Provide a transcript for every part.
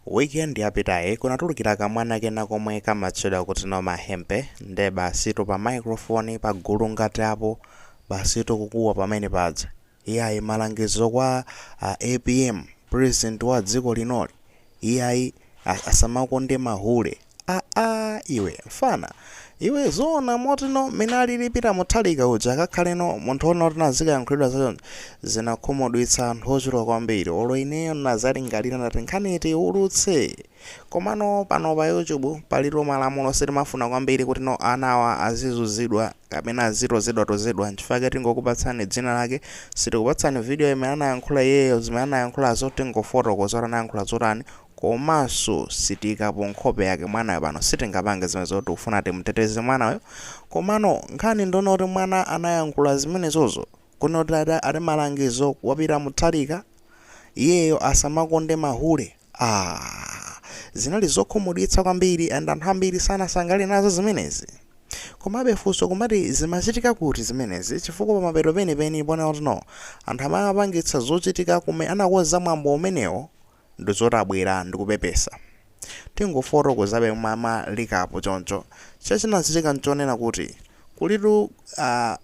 Weekend yapitayi kunatulukira kamwana kena komwe kamatchedwa kuti no Mahempe, nde basitu pa microphone pagulu ngati apo, basitu kukuwa pamene paja, "Iyayi, malangizo kwa APM, president wa dziko linoli, iyayi, asamakonde mahule." Aa, iwe mfana iwe, zoona motino mmene alili Peter Mutharika uja akakhaleno munthu ona kuti nazikayankhulidwa zachoncho? Zinakhumudwitsa anthu ochuluka kwambiri. Olo ineyo nazalingalira, ndati nkhani tiulutse, komano pano pa YouTube palilo malamulo, sitimafuna kwambiri kuti no anawa azizuzidwa kapena azitozedwatozedwa. Nchifukwa tingokupatsani dzina lake, sitikupatsani video imene anayankhula iyeyo. Zimene anayankhulazo tingofotokoza kuti anayankhula zotani, komanso sitikapo nkhope yake mwanayo pano, sitingapange zimene zoti tikufuna timuteteze mwanayo. Komano nkhani ndona kuti mwana anayankhula zimenezozo kunoti ati malangizo wa Peter Mutharika, iyeyo asamakonde mahule. Ah, zinali zokhumudwitsa kwambiri and anthu ambiri sanasangalale nazo zimenezi. Komabe funso kumati, zimachitika kuti zimenezi? Chifukwa pamapeto penipeni pona kuti no anthu amene amapangitsa zochitika kume anakonza mwambo umenewo ndi zoti abwera ndikupepesa. Tingofotokozabe mwa recap choncho. Chachinachitika nchonena kuti kulitu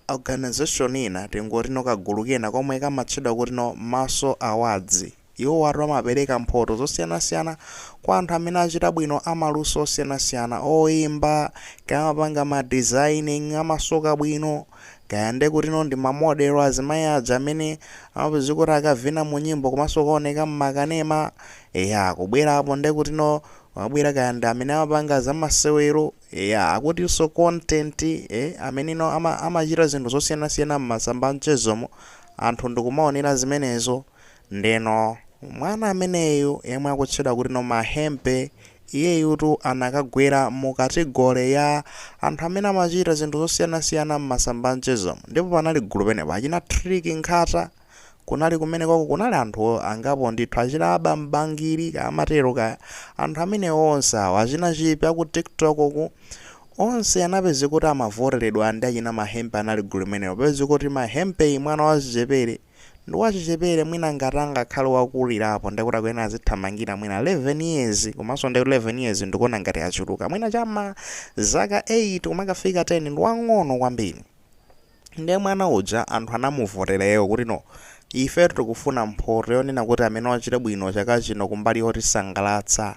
organization ina, tingoti no kagulu kena komwe kamatchedwa kuti no Maso Awards. Iwo watu amapereka mphoto zosiyanasiyana kwa anthu amene achita bwino, amaluso osiyanasiyana, oyimba, kaya amapanga ma designing, amasoka bwino, kaya nde kuti no ndi ma model, azimayi aja amene amapeza kuti akavina mu nyimbo komanso kuoneka mmakanema, eya, kubwerapo nde kuti no wabwera, kaya ndi amene amapanga zamasewero, eya, akutinso content, amene no amachita zinthu zosiyanasiyana mmasamba mchezomo, anthu ndikumaonera zimenezo. Ndeno mwana ameneyu yemwe akutchedwa kuti no Mahempe, iyeyutu anakagwera mu category ya anthu amene amachita zinthu zosiyanasiyana m'masamba mchezomo. Ndipo panali gulu penepo, achina Trick Nkhata kunali kumene kwako, kunali anthu angapo ndithu, achina Aba Mbangiri kamatero ka, anthu amene onse awo, achina Chipi aku TikTok ku, onse anapeza kuti amavoteredwa ndi achina Mahempe. Anali gulu limenelo. Peza kuti Mahempe, mwana wachichepere, ndi wachichepere, mwina ngati angakhale wakulirapo ndikuti akuyenera azithamangira mwina 11 years, komanso ndi 11 years ndikuona ngati achuluka, mwina chama zaka 8 kumakafika 10, ndi wang'ono kwambiri. Ndiye mwana uja anthu anamuvotereyo kuti no, ife tikufuna mphoto yonena kuti amene wachita bwino chaka chino kumbali yotisangalatsa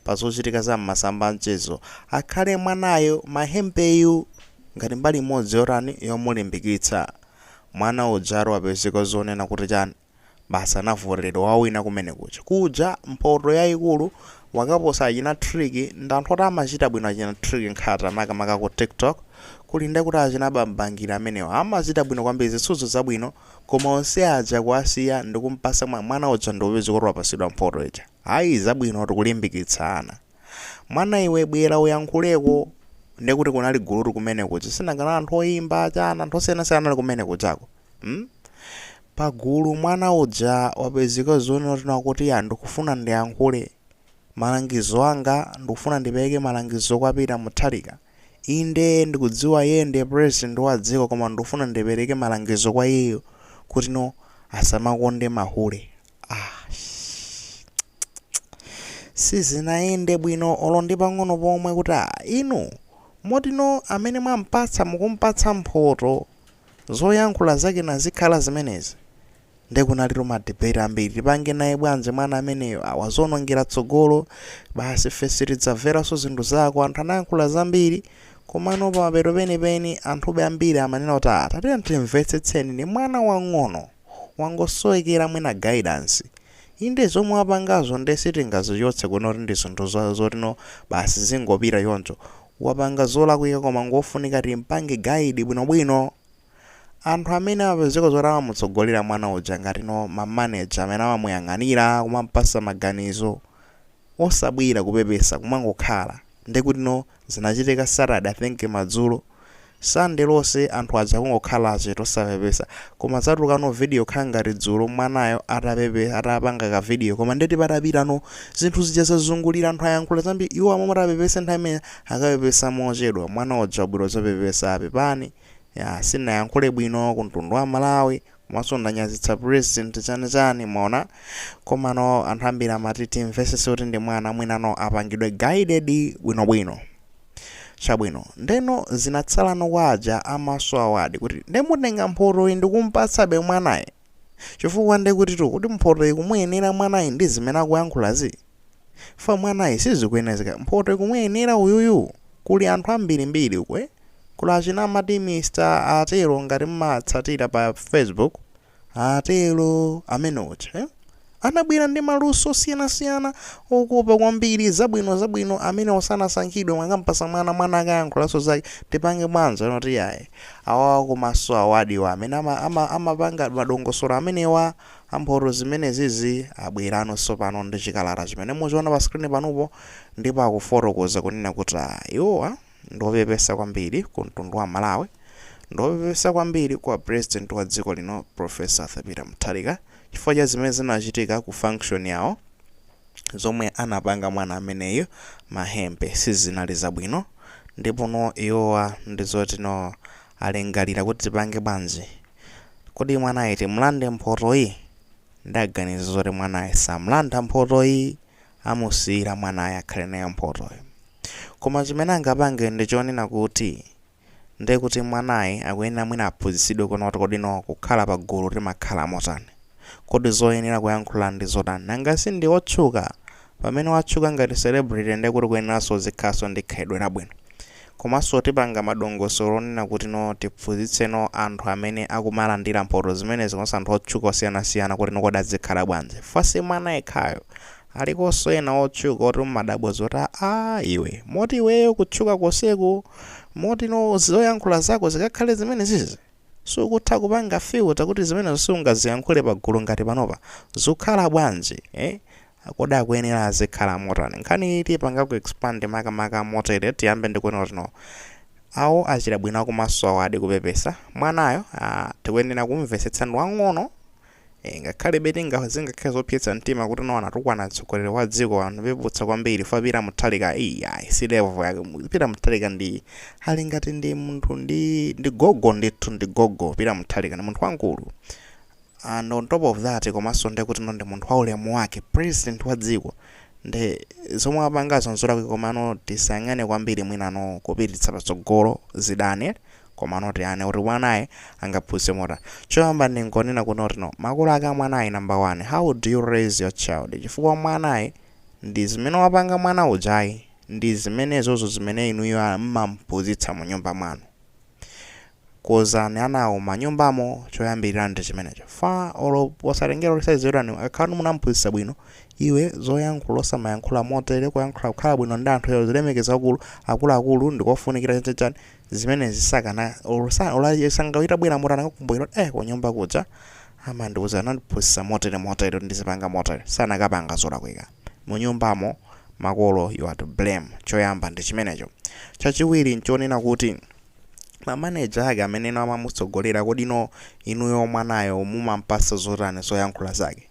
pa zochitika za mmasamba mchezo akhale mwanayo Mahempeyu, ngati mbali imodzi yotani, yomulimbikitsa. Mwana ujaro wapezeka zonena kuti chani, basi anavoteredwa, wawina kumene kuja kuja mphoto yayikulu, wakaposa achina Trick ndi anthu oti amachita bwino. Achina Trick Nkhata makamaka ku TikTok, kuli nde kuti achina Bambangira amenewo amachita bwino kwambiri, zitsuzo zabwino, koma onse aja kuasiya ndikumpasa mwana uja, ndikupeza kuti wapasidwa mphoto ija. Ayi, zabwino, tikulimbikitsa ana. Mwana iwe, bwera uyankhuleko. Ndekuti kunali gulutu kumene kuja, sinangana anthu oyimba chana, anthu osiyanasiyana ali kumene kujako, Pagulu mwana uja wapezeka zonena kuti, "Ya, ndikufuna ndiyankhule malangizo anga, ndikufuna ndipereke malangizo kwa Peter Mutharika. Inde, ndikudziwa iye ndiye president wa dziko, koma ndikufuna ndipereke malangizo kwa iyeyo kuti no asamakonde mahule." Ah, sizinayende bwino olo ndi pang'ono pomwe, kuti ah, inu motino amene mwampatsa, mukumpatsa mphoto, zoyankhula zake nazikhala zimenezi? Ndikunalitu ma debate ambiri, tipange naye bwanji mwana ameneyo, awazonongera tsogolo basi, ife sitidzamveranso zinthu zako. Anthu anayankhula zambiri, komano pamapeto penipeni anthube ambiri amanena kuti, "Ah, tatiye timvetsetseni, ni mwana wang'ono, wangosowekera mwina guidance. Inde, zomwe wapangazo nde sitingazichotse kunoti ndi zinthu zotino basi zingopita choncho, wapanga zolakwika, koma ngofunika timpange guide bwinobwino." Anthu amene amapezeka zoti amamutsogolera mwana uja, ngati no ma manager amene amamuyang'anira, kumampasa maganizo, osabwera kupepesa, kumangokhala. Ndekuti no zinachitika Saturday, I think madzulo, Sunday lonse anthu aja kungokhala chete, osapepesa. Koma zatulukano video khala ngati dzulo mwanayo atapepe, atapanga ka video. Koma ndeti patapitano zinthu zija zazungulira, anthu ayankhula zambiri, iwo amwe atapepesa nthawi imene akapepesa mochedwa. Mwana uja wabwera zapepesa, "Pepani, ya, sinayankhule bwino ku mtundu wa Malawi." Komanso ndanyazitsa president chani chani, mwaona. Komano anthu ambiri amati timvesese kuti ndi mwana, mwinano apangidwe guided bwinobwino. Chabwino, ndeno zinatsalano kwa aja a Maso Award kuti ndemutenga mphotoyi ndikumpatsabe mwanayi, chifukwa ndekuti tu kuti mphoto ikumuyenera mwanayi ndi zimene akuyankhulazi? Fa mwanayi sizikuyenezeka, mphoto ikumuyenera uyuyu? Kuli anthu ambirimbiri ukwe, kuli achina amati Mr Atero, ngati mmatsatira pa Facebook, Atero amene uja, eh? Anabwera ndi maluso osiyanasiyana okopa kwambiri, zabwino zabwino, amene osanasankhidwe, mwakampasa mwana, mwana akayankhulanso zake. Tipange bwanji? Anoti yayi, awawa komanso award-wa amene amapanga madongosolo amenewa amphoto zimenezizi abweranso pano ndi chikalata chimene muchiona pa screen panopo, ndipo akufotokoza kunena kuti iwowa ndiopepesa kwambiri ku mtundu wa Malawi, ndiopepesa kwambiri kwa president wa dziko lino, Professor Arthur Mutharika, chifukwa cha zimene zinachitika ku function yawo. Zomwe anapanga mwana ameneyo Mahempe sizinali zabwino, ndipo no iwowa ndizoti no alingalira kuti tipange bwanji? Kodi mwanayi timulande mphotoyi? Ndaganiza zoti mwanayi samulanda mphotoyi, amusiyira mwanayi akhale nayo mphotoyi. Koma chimene angapange ndichonena kuti ndekuti mwanayi akuyenera mwina aphunzitsidwe kuona kuti kodi no kukhala pa gulu timakhala motani, kodi zoyenera kuyankhula ndi zotani? Nanga si ndi otchuka? Pamene watchuka ngati celebrity, ndekuti kuyeneranso zikhaso ndi khalidwe labwino. Komanso tipanga madongosolo onena kuti no tiphunzitseno anthu amene akumalandira mphoto zimenezi komanso anthu otchuka osiyanasiyana kuti no kodi azikhala bwanji. Fasi mwana yekhayo, alikonso ena otchuka oti mmadabwa zoti a iwe, moti iweyo kutchuka konseku, moti no zoyankhula zako zikakhale zimene zizi? Sukutha kupanga filter kuti zimenezo sungaziyankhule pagulu ngati panopa? Zikukhala bwanji, eh? Kodi akuyenera azikhala motani? Nkhani iyi tipanga ku expand makamaka motere. Tiyambe ndikuona kuti no awo achita bwino akumaso awo adi kupepesa mwanayo. Tikuyenera kumvetsetsa, ndi wang'ono, ngakhale betinga zingakhale zopyetsa mtima kuti no anatukwana mtsogoleri wa dziko, anthu peputsa kwambiri fa Peter Mutharika. Iya, si level yake. Peter Mutharika ndi ali ngati ndi munthu, ndi gogo ndithu, ndi gogo. Peter Mutharika ndi munthu wankulu, and on top of that, komanso ndekuti no ndi munthu wa ulemu wake, president wa dziko. Ndi zomwe apangazo nzolakwa, komano tisayang'ane kwambiri mwinano kupititsa patsogolo zidane, komano tiyane kuti mwanaye angaphunzitse motani. Choyamba ndingonena kuti no makolo ake amwanayi, number one, how do you raise your child? Chifukwa mwanayi ndi zimene wapanga mwana ujayi ndi zimenezozo zimene inuyo mmamphunzitsa mu nyumba mwanu. Kozani anawo manyumbamo, choyambirira ndi chimenecho. Fa olo posatengera kuti size yotani, akhala munamphunzitsa bwino, iwe zoyankhula osamayankhula motere, kuyankhula kukhala bwino ndi anthu, zilemekeza akulu akuluakulu ndikofunikira, chachani, zimenezi sakana sangawita bwera motani, akakumbukira kuti kunyumba kuja amandiuza, anandiphunzitsa motere motere, ndizipanga motere, sanakapanga zolakwika munyumbamo. Makolo, you are to blame. Choyamba ndi chimenecho. Chachiwiri nchonena kuti mamaneja ake amene ino amamutsogolera, kodi ino inuyo mwanayo mumampasa zotani zoyankhula zake?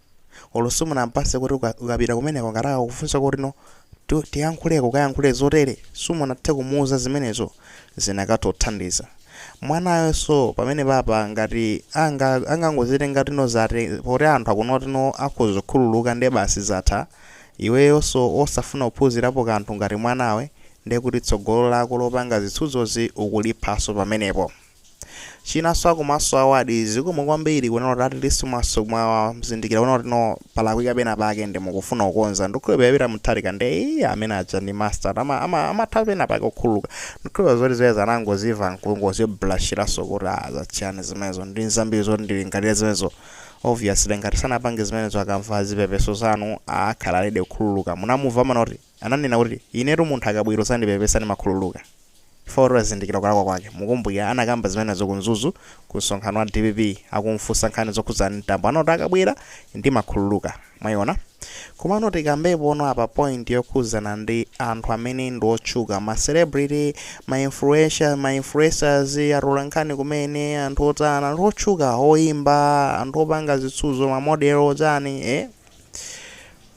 Olo simunampase kuti ukapita kumeneko ngati akakufunsa kuti no tiyankhuleko, kayankhule zotere, simunathe kumuuza zimenezo, zinakatothandiza mwanayonso pamene papa. Ngati angangozitenga tino zate poti anthu akunoti no akhoza kukhululuka, ndiye basi zatha, iweyonso osafuna kuphunzirapo kanthu ngati mwanawe, ndiye kuti tsogolo lako lopanga zitsutsozi ukuliphaso pamenepo. Chinanso, akumaso award, zikomo kwambiri kunena kuti at least mwaso mwazindikira kunena kuti no palakwika pena pake ndi mukufuna kukonza. Ndikhulupirira Peter Mutharika ndi iye amene aja ndi master, amatha pena pake kukhululuka. Ndikhulupirira zoti ziweza anangoziva nkungozibrashiraso kuti azachiyani zimenezo, ndi zambiri zoti ndilingalire zimenezo. Obviously ngati sanapange zimenezo, akamva zipepeso zanu akhala alede kukhululuka. Munamumva mana kuti ananena kuti inetu munthu akabwera sandipepesa ndimakhululuka, chifukwa azindikira kulakwa kwake. Mukumbukira anakamba zimenezo ku Mzuzu ku msonkhano wa DPP, akumfunsa nkhani zokhuzana Mtambo, anoti akabwera ndimakhululuka. Mwayiona? Komano tikambepo ono apa point yokhuzana ndi anthu amene ndi otchuka, ma celebrity, ma influencer, ma influencers, atola nkhani kumene, anthu otana, anthu otchuka, oyimba, anthu opanga zitsuzo, ma model, chani, eh?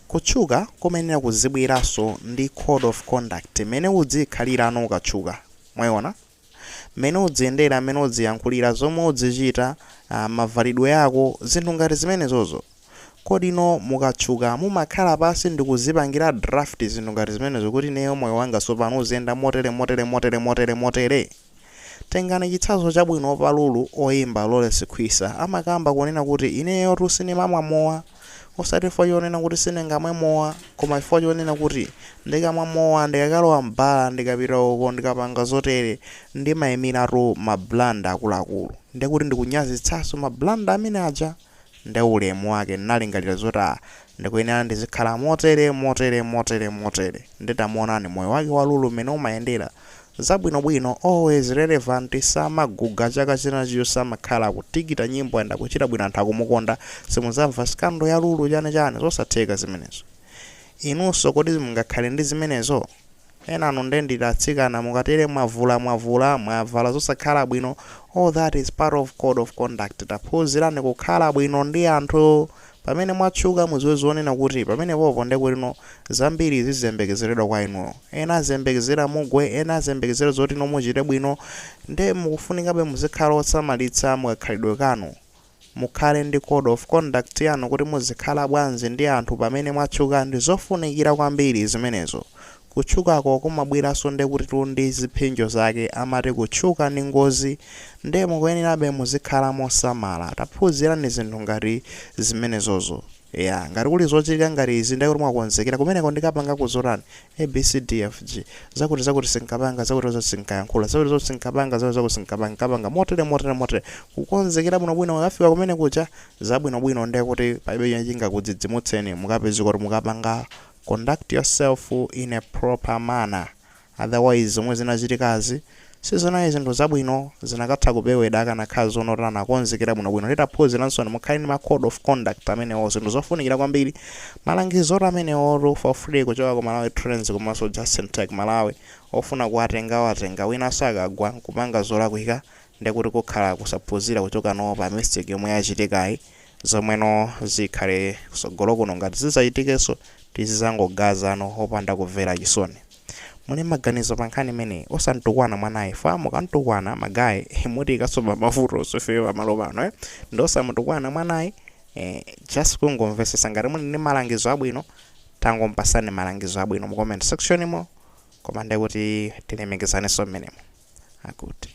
Kutchuka kumenera kuzibweranso ndi code of conduct imene udzikhalira ano ukatchuka. Mwayiona? Mmene udziyendera, mmene udziyankhulira, zomwe udzichita, mavalidwe ako, zinthu ngati zimenezozo. Kodi ino mukatchuka mumakhala pansi ndikuzipangira draft zinthu ngati zimenezo kuti ineyo moyo wanga tsopano uziyenda motere, motere, motere, motere, motere? Tengani chitsanzo chabwino pa Lulu, oyimba Lawrence Khwisa amakamba kunena kuti ineyotu sindimamwa mowa, osati chifukwa chonena kuti sindingamwe mowa, koma chifukwa chonena kuti ndikamwa mowa, ndikakalowa m'bala, ndikapita uko, ndikapanga zotere, ndimayimiratu ma brand akuluakulu, ndekuti ndikunyazitsanso ma brand amene aja. Nde ulemu wake ndinalingalira zoti ah, ndikuyenera ndizikhala motere, motere, motere, motere. Nditamuonani moyo wake wa Lulu mmene umayendera, zabwinobwino, always relevant, samaguga, chaka chinachiyo samakhala akutikita nyimbo and akuchita bwino, anthu akumukonda. Simuzamva scandal ya Lulu, chani chani, zosatheka zimenezo. Inunso kodi mungakhale ndi zimenezo? Enanu nde ndili atsikana, mukatere mwavula, mwavula, mwavala zosakhala bwino. All that is part of code of conduct. Taphunzirani kukhala bwino ndi anthu pamene mwatchuka. Muziwe zonena kuti pamenepopo ndekuti zambiri ziziyembekezeredwa kwa inuyo. Ena aziyembekezera mugwe, ena aziyembekezera zoti ino muchite bwino. Nde mukufunikabe muzikhala osamalitsa mukakhalidwe kanu, mukhale ndi code of conduct yanu kuti muzikhala bwanji ndi anthu pamene mwatchuka. Ndi zofunikira kwambiri zimenezo. Kutchukako kumabweranso ndekuti ndi ziphinjo zake. Amati kutchuka ndi ngozi, nde mukuyenerabe muzikhala mosamala. Taphunzirani zinthu ngati zimenezozo. Ya, ngati kuli zochitika ngati izi, ndekuti mwakonzekera kumeneko, ndikapanga kuzotani, ABCDFG, zakuti zakuti sinkapanga, zakuti zakuti sinkayankhula, zakuti zakuti sinkapanga, zakuti zakuti sinkapanga, nkapanga motere, motere, motere, kukonzekera bwinobwino. Mukafika kumene kucha zabwinobwino, ndekuti palibe chimene chingakudzidzimutseni. Mukapeza kuti mukapanga conduct yourself in a proper manner. Otherwise zomwe zinachitikazi sizinali zinthu zabwino, zinakatha kupewedwa akanakhala zonoti anakonzekera bwinobwino. Titaphunziranso mukhale ndi ma code of conduct amenewo, zinthu zofunikira kwambiri. Malangizo amenewo for free kuchoka ku Malawi Trends komanso Justin Tech Malawi. Ofuna kuwatenga watenga, winanso akagwa nkupanga zolakwika, ndekuti kukhala kusaphunzira kuchoka no pa mistake yomwe yachitikayi. Zomweno zikhale kusogolo kuno, ngati zizachitikenso, tizizangogazano opanda kumvera chisoni. Muli maganizo pa nkhani imeneyi? Osantukwana mwanayi fa, mukantukwana ma guy muti ikasopa mavuto sofeyo pamalo pano, eh? Ndi osamutukwana mwanayi, just kungomvesesa. Ngati muli ndi malangizo abwino, tangompasani malangizo abwino mu comment section imo, koma ndekuti tilemekezanenso mmenemo akuti.